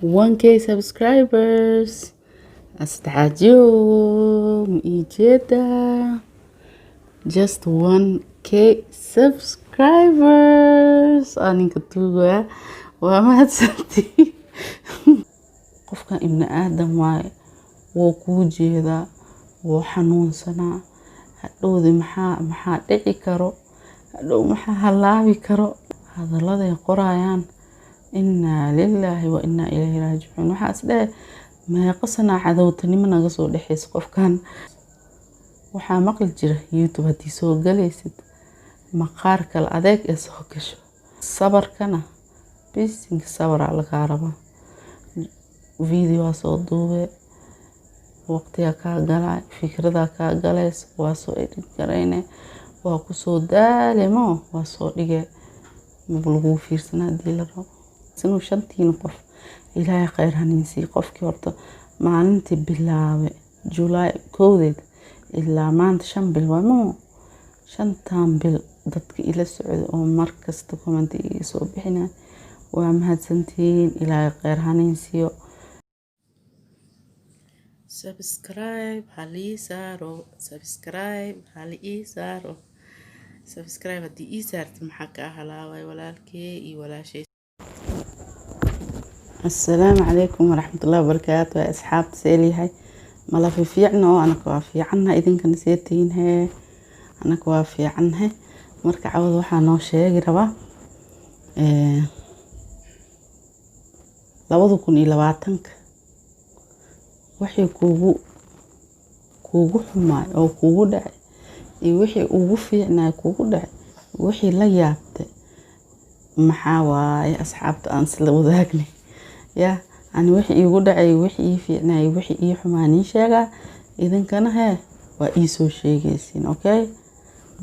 1K subscribers. Asxaajo, ma ii jeedaa? Just 1K subscribers aa ninka tuugaya. Waa mahadsantihiin. Qofkan ibni aadam waaye, wuu kuu jeedaa, wuu xanuunsanaa. Hadhowdi maxaa dhici karo? Hadhow maxaa halaabi karo? Hadalladay qorayaan, innaa lilaahi wa innaa ilayhi raajicuun. Waxaa is dhehe, meeqo sanaa cadowtanimo naga soo dhexeysa qofkan? Waxaa maqli jira, YouTube haddii soo galaysid, maqaar kale adeeg ee soo gasho, sabarkana bisinka, sabaraa lagaa rabaa. Video waa soo duubee, waqtigaa kaa galay, fikradaa kaa galayso, waa soo edit garayne, waa kusoo daale, mo waa soo dhige, maba lagugu fiirsana hadii la rabo. Inuu shantiin qof Ilaahay khayr haniinsiiyo. Qofkii horta maalintii bilaabay July 1deed ilaa maanta, 5 bil waa moo. 5tan bil dadka ila socday oo markasta comment iga soo bixinaya, waa mahadsantihiin. Ilaahay khayr haniinsiiyo. Subscribe halii saaro, subscribe hali ii saaro. Subscribe haddii ii saartid, maxaa kaa halaabay, walaalkey iyo walaashay? Assalaamu calaykum waraxmatullahi wabarakaatu. Waa asxaabta, seelyahay? Mala fiicna oo anaka waa fiicannahay, idinkana see tihiin? Hee, anaka waa fiicannahay. Marka cawada waxaa noo sheegi rabaa 2020-ka wixii kuugu xumaay oo kuugu dhacay iyo wixii ugu fiicnaay kuugu dhacay, wixii la yaabtay maxaa waaye? Asxaabta aan isla wadaagnay ya. Ani wixii iigu dhacay, wixii ii fiicnaay, wixii ii xumaa nii sheegaa, idinkana hee waa iisoo sheegaysiin. Okay,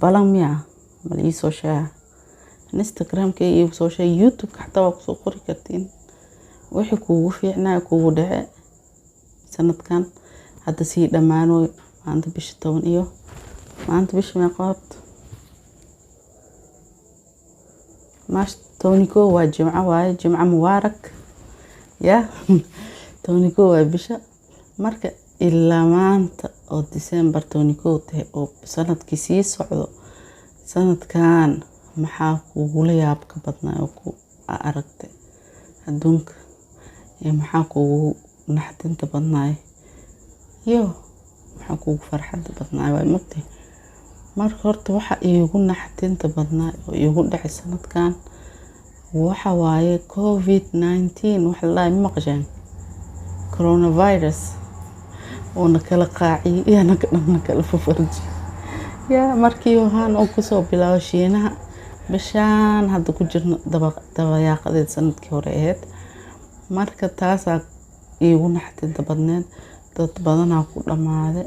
balan miya? Bal iisoo sheega Instagramka, iigu soo sheega, YouTube-ka xataa waa kusoo qori kartiin. Wixii kuugu fiicnaay kuugu dhace sanadkan hadda sii dhammaanooy. Maanta bisha 10 iyo maanta bisha meeqa horta? Maash 11 waa Jimco waaye. Jimco mubaarak ya. 11 waa bisha. Marka ilaa maanta oo December 11 tahay oo sanadkii sii socdo, sanadkan maxaa kugula yaabka badnaa oo ku aragtay adduunka, iyo maxaa kugu naxdinta badnaay, iyo maxaa kugu farxadda badnaay? Waay mogtahay. Marka horta waxa iigu naxdinta badnaa oo iigu dhacay sanadkan waxa waaye COVID-19. Waxa la dhahay ma maqasheen? Coronavirus oo na kala qaaciyay iyo naga dhan na kala fafarjiyay yaa. Markii waxaan uu kusoo bilaabo Shiinaha bishaan hadda ku jirno dabayaaqadeed sanadkii hore ahayd. Marka taasaa iigu naxdinta badneed. Dad badanaa ku dhammaaday.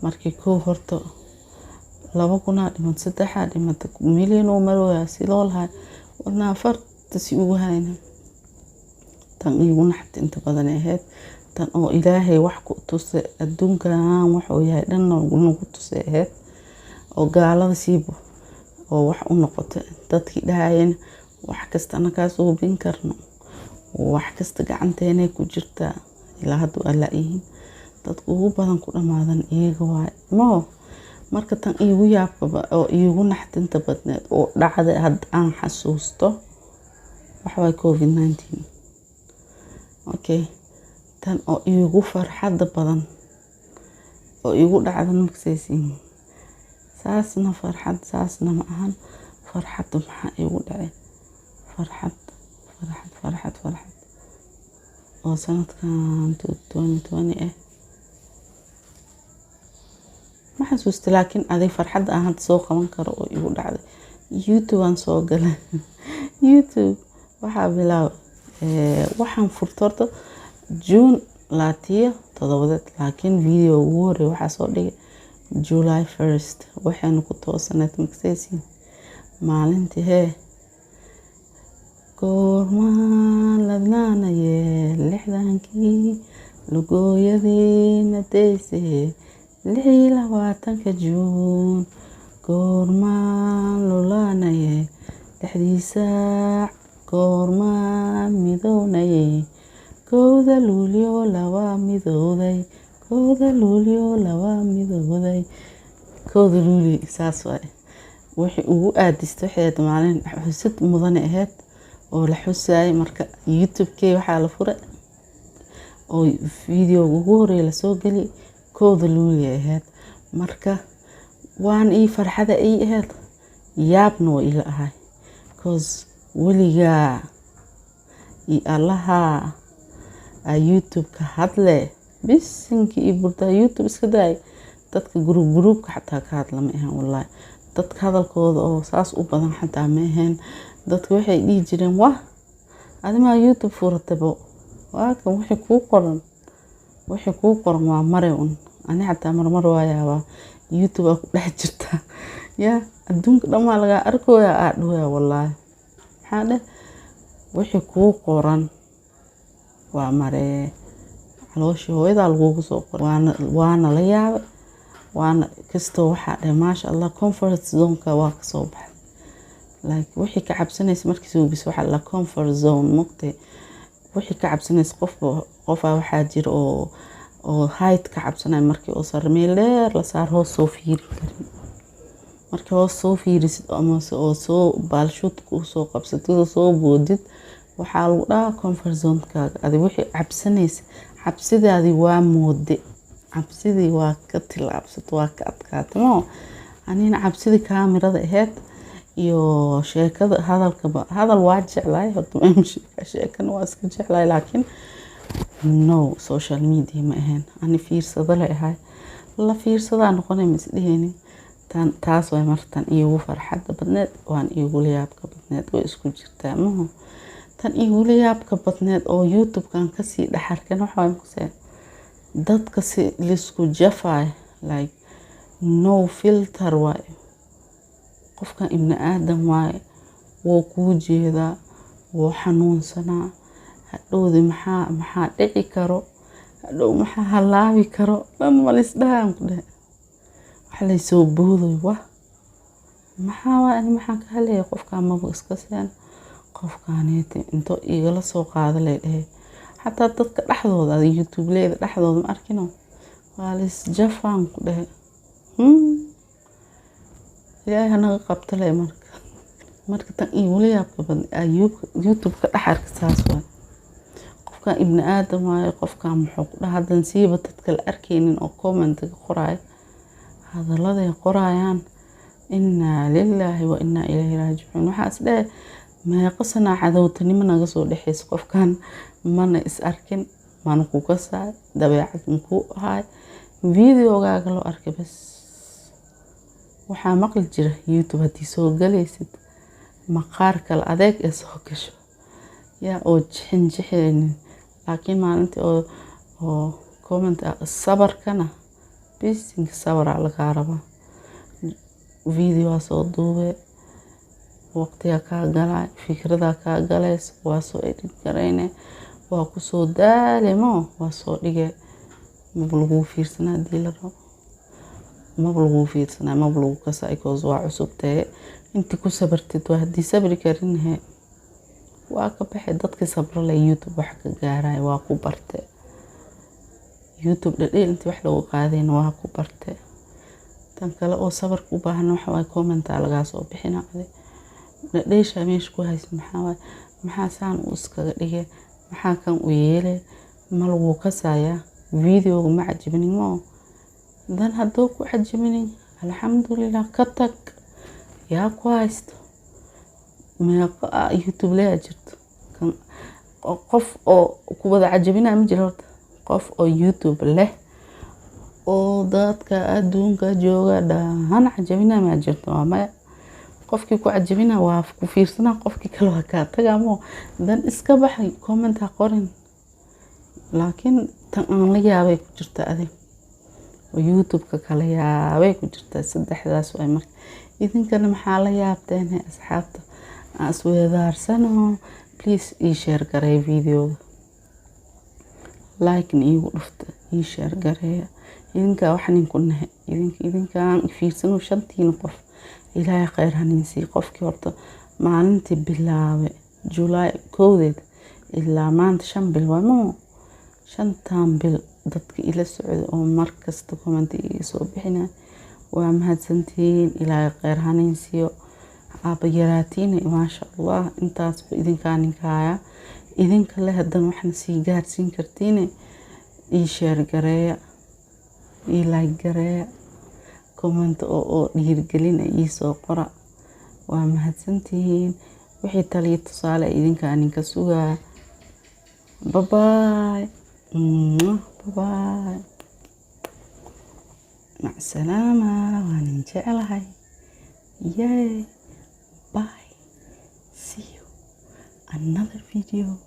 Markii kow horta 2,000-aa dhimatay, saddexaa dhimatay, milyan uu marooyaa si loo lahay wadnaa farta si ugu hayna. Tan iigu naxdinta badan ahayd, tan oo Ilaahay wax ku tusay adduunkan waxuu yahay dhan nagu tusay ahayd, oo gaalada siiba oo wax u noqotay. Dadkii dhahayeen wax kasta anakaa suubin karno, wax kasta gacanteenay ku jirtaa, ilaa hadda waa la-yihiin. Dadka ugu badan ku dhamaadan iyaga waay moo. Marka tan iigu yaabkaba oo iigu naxdinta badneed oo dhacday hadda aan xasuusto waxa waay COVID-19. Okay, tan oo iigu farxadda badan oo iigu dhacda maksaysiin, saasna farxad saasna ma ahan. Farxadda maxaa iigu dhacay? Farxad, farxad, farxad, farxad oo sanadkan 2020 ah ma xasuusta, laakiin aday farxadda aan hadda soo qaban karo oo igu dhacday, YouTube aan soo galay. YouTube waxaa bilaab, waxaan furta horta June 27deed, laakiin video ugu horreey waxaa soo dhigay July 1st. Waxaynu ku toosaneed maksaysiin maalintii hee, goormaan ladnaanaye, 60-kii lugooyadiina daysay, 26-ka Juun, goormaan lulaanaye, 6-dii saac goormaan midoonaye. 1-da Luulyo laba midooday, 1-da Luulyo laba midooday, 1-da Luulyo." Saas waay wixii ugu aadistay. Waxay ahayd maalin xusad mudane ahayd oo la xusaayay. Marka YouTube-key waxaa la furay oo videoga ugu horeeya lasoo geliy 1-da Luulyo ay ahayd. Marka waan ii farxada ii ahayd, yaabna waa ila ahay, 'cause weligaa iyo allaha aa YouTube ka hadle, bisinka iyo burdaa. YouTube iska daay, dadka group groupka xataa ka hadla ma ahan. Wallaahi, dadka hadalkooda oo saas u badan xataa ma ahayn. Dadka waxay dhihi jireen, "Wah, adimaa YouTube furatabo? Waa kan wixii kuu qoran, wixii kuu qoran waa mare un." Ani xataa marmar waa yaabaa, YouTube aa ku dhex jirtaa yaa, adduunka dhan waa lagaa arkooya, aa dhahoya. Wallaahi, maxaa dheh, wixii kuu qoran waa maree, calooshii hooyadaa lagugu soo qoray. Waana la yaabay, waana kastoo waxaa dheh, "Maasha Allah, comfort zoneka waa kasoo baxay." Like wixii ka cabsanaysa markii suubis, waxaa la comfort zone mugtay, wixii ka cabsanaysa qofba qofaa waxaa jira oo height ka cabsanaya. Markii oo sare meel dheer la saar, hoos soo fiirin karin. Markii hoos soo fiirisid amase oo soo baalshuud kusoo qabsatid oo soo boodid, waxaa lagu dhahaa comfort zonekaaga adi wixii cabsanaysa, cabsidaadii waa moode, cabsidii waa ka tilaabsata, waa ka adkaatay. Mo anina cabsidii kaamirada ahayd iyo sheekada hadalkaba, hadal waa jeclahay horta, sheekana waa iska jeclahay, laakiin no social media ma ahayn. Ani fiirsado le ahay, la fiirsadaa noqonay, ma isdheheynin. Tan taas way martan iigu farxadda badneed, waan iigula yaabka badneed, way isku jirtaa maho. Tan iigula yaabka badneed oo YouTube-kan kasii dhexarkan waxa waay makusee dadka si lisku jafaay, like no filter waaye. Qofkan ibni aadam waaye, wuu kuu jeedaa, wuu xanuunsanaa. Hadhowdi maxaa dhici karo? Hadhow maxaa halaabi karo? Dhan malisdhahaan ku dhehe, wax laysoo booday. Wah, maxaa waay? Ani maxaan ka hadlaya? Qofkaan maba iska seen, qofkaaneeti into igala soo qaada lay dhehe. Xataa dadka dhexdooda, ada YouTube-leyda dhexdooda ma arkino, waa lays jafaan ku dhehe. Ilaahay hanaga qabto le. Marka tan igula yaabka badan YouTube-ka dhex arka saas waay. Qofkan ibni aadam waaye, qofkan muxuu ku dhaha? Haddan siiba dadka la arkeynin oo commentiga qoraayo, hadaladay qoraayaan, innaa lilaahi wa innaa ilayhi raajicuun. Waxaa is dhehe, meeqo sanaa cadowtanimo naga soo dhexeysa qofkan, mana is arkin, mana ku kasaay, dabeecad makuu ahaay, videogaaga loo arkay bas. Waxaa maqli jira, YouTube haddii soo galaysid, maqaar kale adeeg ee soo gasho yaa oo jixin jixaynin. Laakiin maalintii oo comment, sabarkana bisinka, sabaraa lagaa rabaa. Video waa soo duube, waqtigaa kaa galay, fikradaa kaa galayso, waa soo edit garayne, waa kusoo daale, mo waa soo dhige, maba laguu fiirsanaa hadii la rabo, maba laguu fiirsanaa, maba lagu kasaa, because waa cusubtee. Inti ku sabartid waa, haddii sabri karin he waa ka baxay. Dadkii sabro leh YouTube wax ka gaaraya waa ku barte. YouTube dhadheel intii wax lagu qaadayna waa ku barte. Tan kale oo sabarka u baahan waxa waaye, commentaa lagaa soo bixina. Adi dhadheesha meesha ku haysa maxaa waaye? Maxaa saan u iskaga dhigay? Maxaa kan u yeelay? Ma laguu kasayaa? Videoga ma cajibinin moo dan? Hadduu ku cajibinin, alxamdulilah, ka tag. Yaa ku haysto? Meeqo ah YouTube leeyaa jirto? Kan qof oo ku wada cajabinaya ma jiro. Horta qof oo YouTube leh oo dadka adduunka jooga dhahan cajabinaya ma jirto? Waa maya. Qofkii ku cajabina waa ku fiirsanaa, qofkii kale waa kaa tagamo. Dan iska baxay, comment ha qorin. Laakiin tan aan la yaabay ku jirta adig oo YouTube-ka kala yaabay ku jirta saddexdaas waay. Marka idinkana maxaa la yaabteen he, asxaabta? Aan isweydaarsano. Please ii share gareey videoga, like-na iigu dhufta, ii share gareeya. Idinkaa wax nin ku nahay, idinkaan fiirsano, shantiina qof, Ilaahay khayr hanin sii. Qofkii horta maalintii bilaabay July 1-deed. Ilaa maanta 5 bil waa maho. 5-tan bil dadka ila socda oo markasta comment iga soo bixinaya, waa mahadsantihiin. Ilaahay kheyr haniin siiyo. Aaba yaraatiina, maasha Allah, intaasba idinkaa ninkaaya idinka le. Haddana waxna sii gaarsiin kartiine, ii share gareeya, ii like gareeya, comment oo dhiirigelin ii soo qora. Waa mahadsantihiin. Wixii taliya tusaale idinkaa ninka sugaa. Bye bye, bye, macsalaama. Waan jeclahay. Yay, bye, see you another video.